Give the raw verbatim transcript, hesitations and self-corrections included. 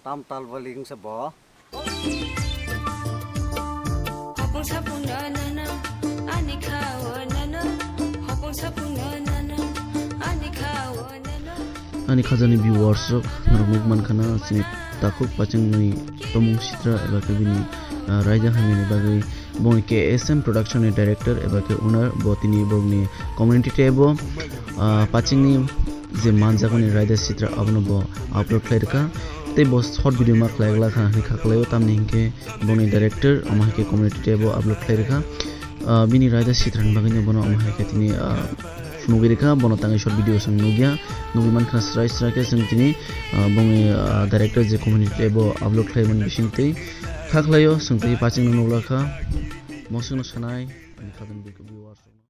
Tam tal bali wngsa bo. Hopung sapung no no no, ani khao no no. Hopung sapung no no no, ani khao no no. Ani khajani viewers rok norok nuk mankha na chini takhuk pachingni tomung sitra eba khe bini, ah, raida hamyani bagwi bongni K S M production ni director eba khe owner bo tini borokni community tab o, ah, pachingni je manjakmani raida sitra abono bo upload khlai rwkha. Tei bo short video ma khlai glak ha hinwi kha khlaio, tamni hinkhe boni director omo hai khe community tab o upload khlai rwkha. Ah, bini raida sitra ni bagwi no bono omo hai khe tini, ah, phunugwi rwkha, bono tangwi short video chwng nukya, nugwi mankha srai srai khe chwng tini, ah, bongni, ah, director je community tab o upload khlaimani bisingtwi kha khlaio, chwng tei pachingno nuglakha. Mosongno sanai ani khajani viewers.